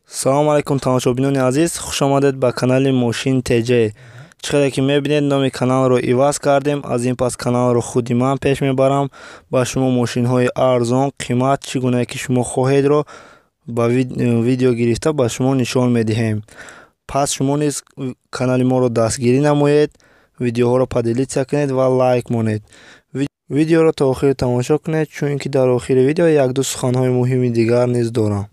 Салом алейкум, тамошобинони азиз, хуш омадед ба канали Мошин ТЖ. Чӣ хеле ки мебинед, номи каналро иваз кардем. Аз ин пас каналро худи ман пеш мебарам. Ба шумо мошинҳои арзон, қимат, чӣ гунае ки шумо хоҳедро ба видео гирифта ба шумо нишон медиҳем. Пас шумо низ канали моро дастгирӣ намоед, видеоҳоро поделиться кунед ва лайк монед. Видеоро то охир тамошо кунед, чунки дар охири видео як-ду суханҳои муҳими дигар низ дорам.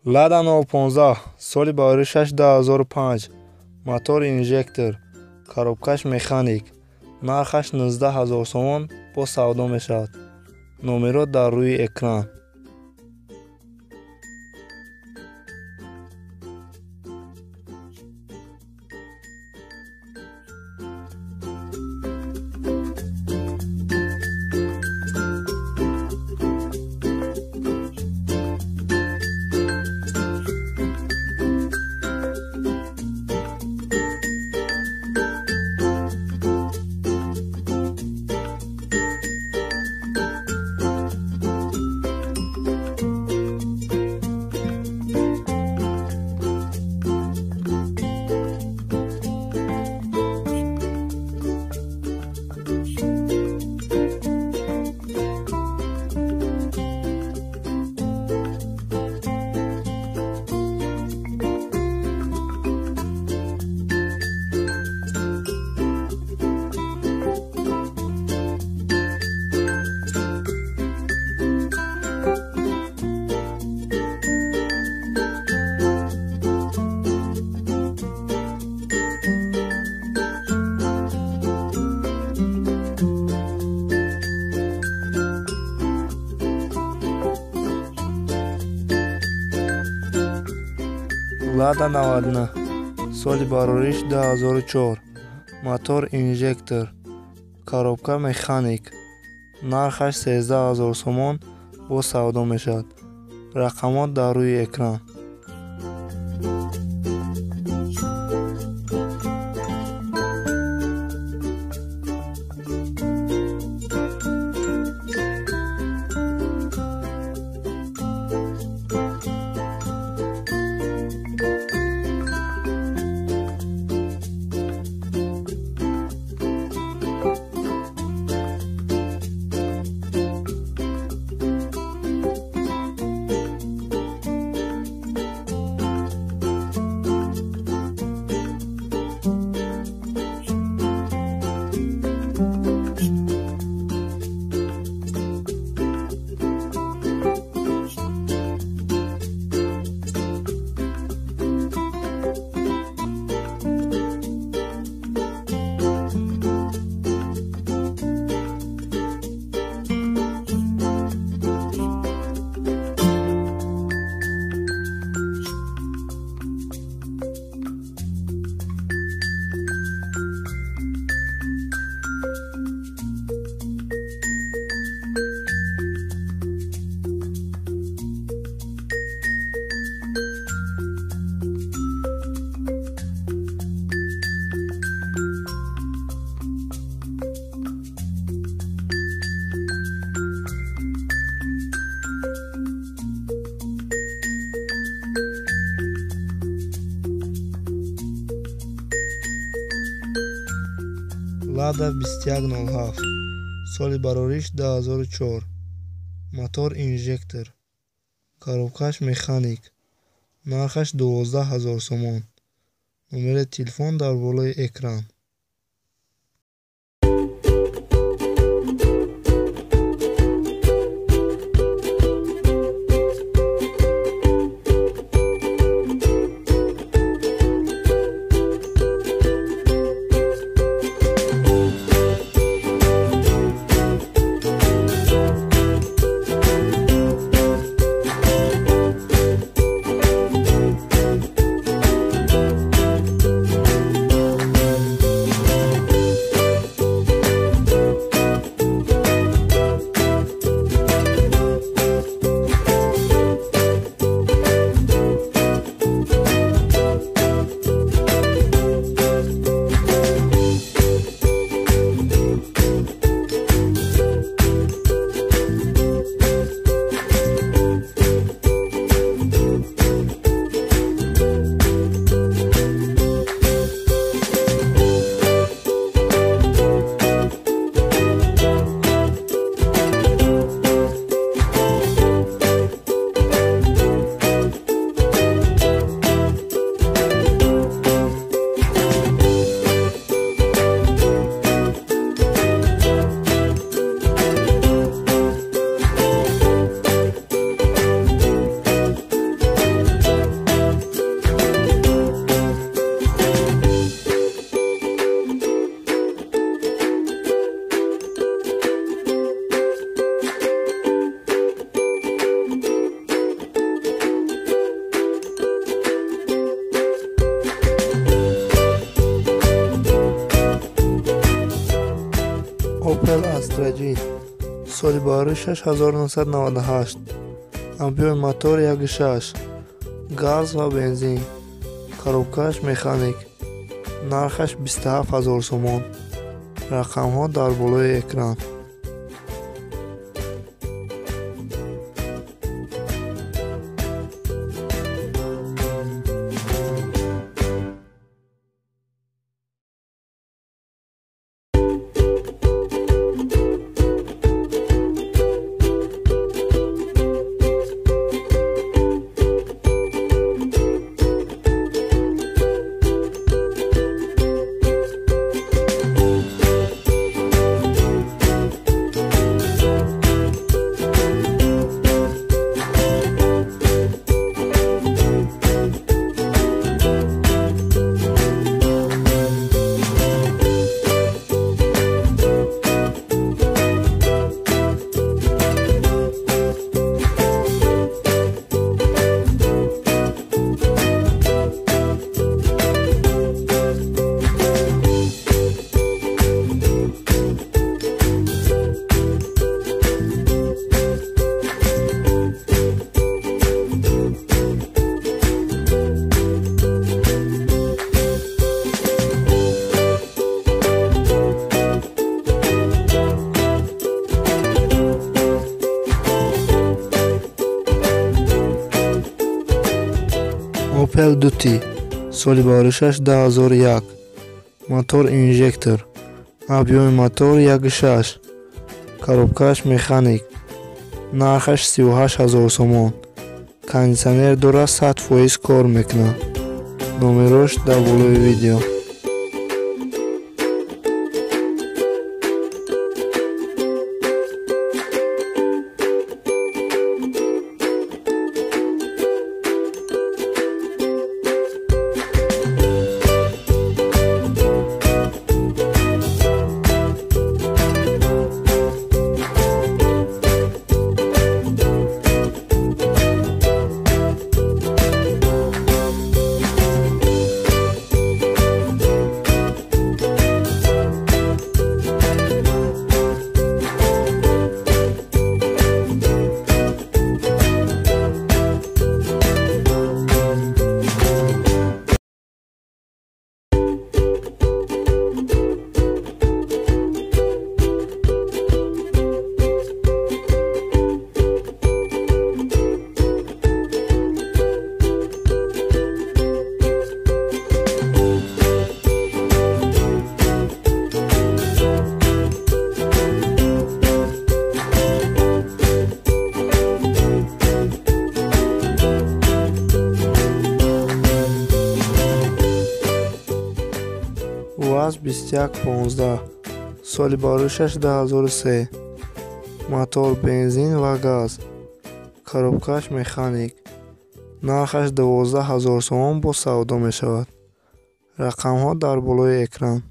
Лада 015, соли бароришаш 2005, мотор инжектор, коробкаш механик, нархаш 19 000 сомон бо савдо мешавад. Номеро дар рӯи экран. Лада 99, соли барориш 2004, мотор инжектор, коробка механик, нархаш 13 000 сомон бо савдо мешавад. Рақамот дар рӯи экран. Лада 2107, соли барориш 2004, мотор инжектор, коробкаш механик, нархаш 12 000 сомон. Номери телефон дар болои экран. Astra G, соли барои 1998, объёми мотор 1,6, газ ва бензин, коробкааш механик, нархаш 27 000 сомон. Рақамҳо дар болои экран. Opel Duty, соли бароишаш 2001, мотор инжектор, объёми мотор 1,6, коробкааш механик, нархаш 38 000 сомон. Кондитсионер дорад, 100% кор мекунад. Номерош дар болои видео. УАЗ 2115, соли бароишаш 2003, мотор бензин ва газ, коробкааш механик, нархаш 12 000 сомон бо савдо мешавад. Рақамҳо дар болои экран.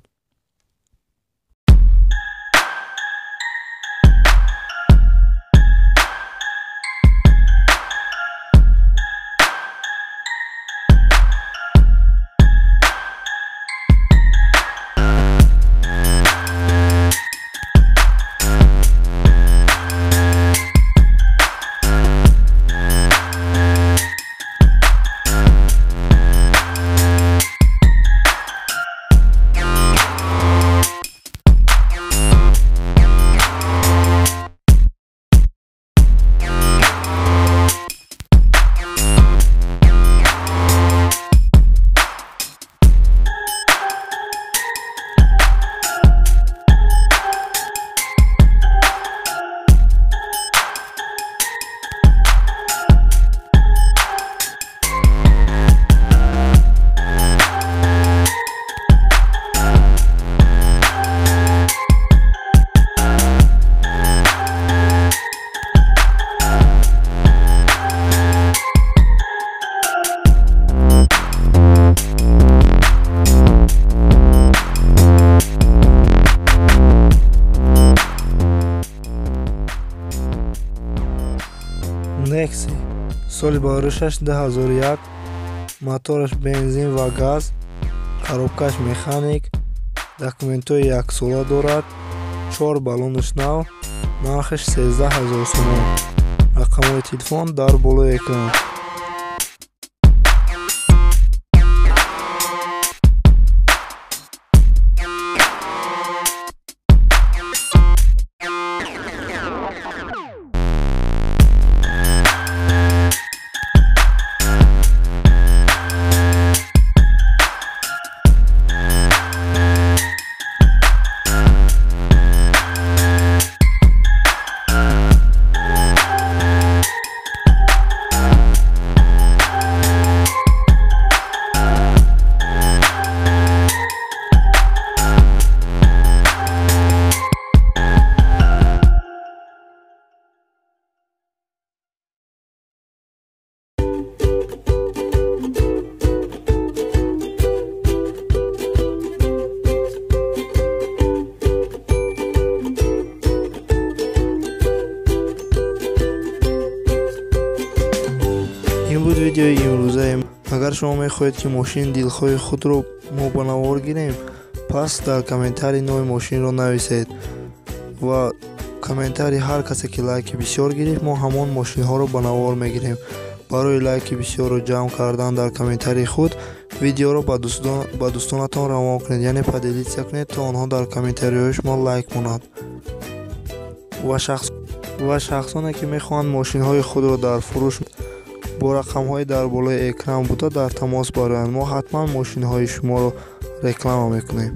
Nexi, соли бароишаш 2001, мотораш бензин ва газ, коробкаш механик, документҳои яксола дорад, 4 баллонаш нав, нархаш 13 000 сомон. Рақамҳои телефон дар болои экран. Ин буд видеои имрӯзаи. Агар шумо мехоҳед, ки мошини дилхоҳи худро мо ба навор гирем, пас дар комментарий номи мошинро нависед ва комментарии ҳар касе ки лайки бисёр гирифт, мо ҳамон мошинҳоро ба навор мегирем. Барои лайки бисёрро ҷамъ кардан дар комментарии худ видеоро ба дӯстонатон равон кунед, яъне поделиться кунед, то онҳо дар комментариҳои шумо лайк монанд. Ва шахсоне ки мехоҳанд мошинҳои худро дар фурӯш бо рақамҳои дар болои экран буда дар тамос бароянд. Мо ҳатман мошинҳои шуморо реклама мекунем.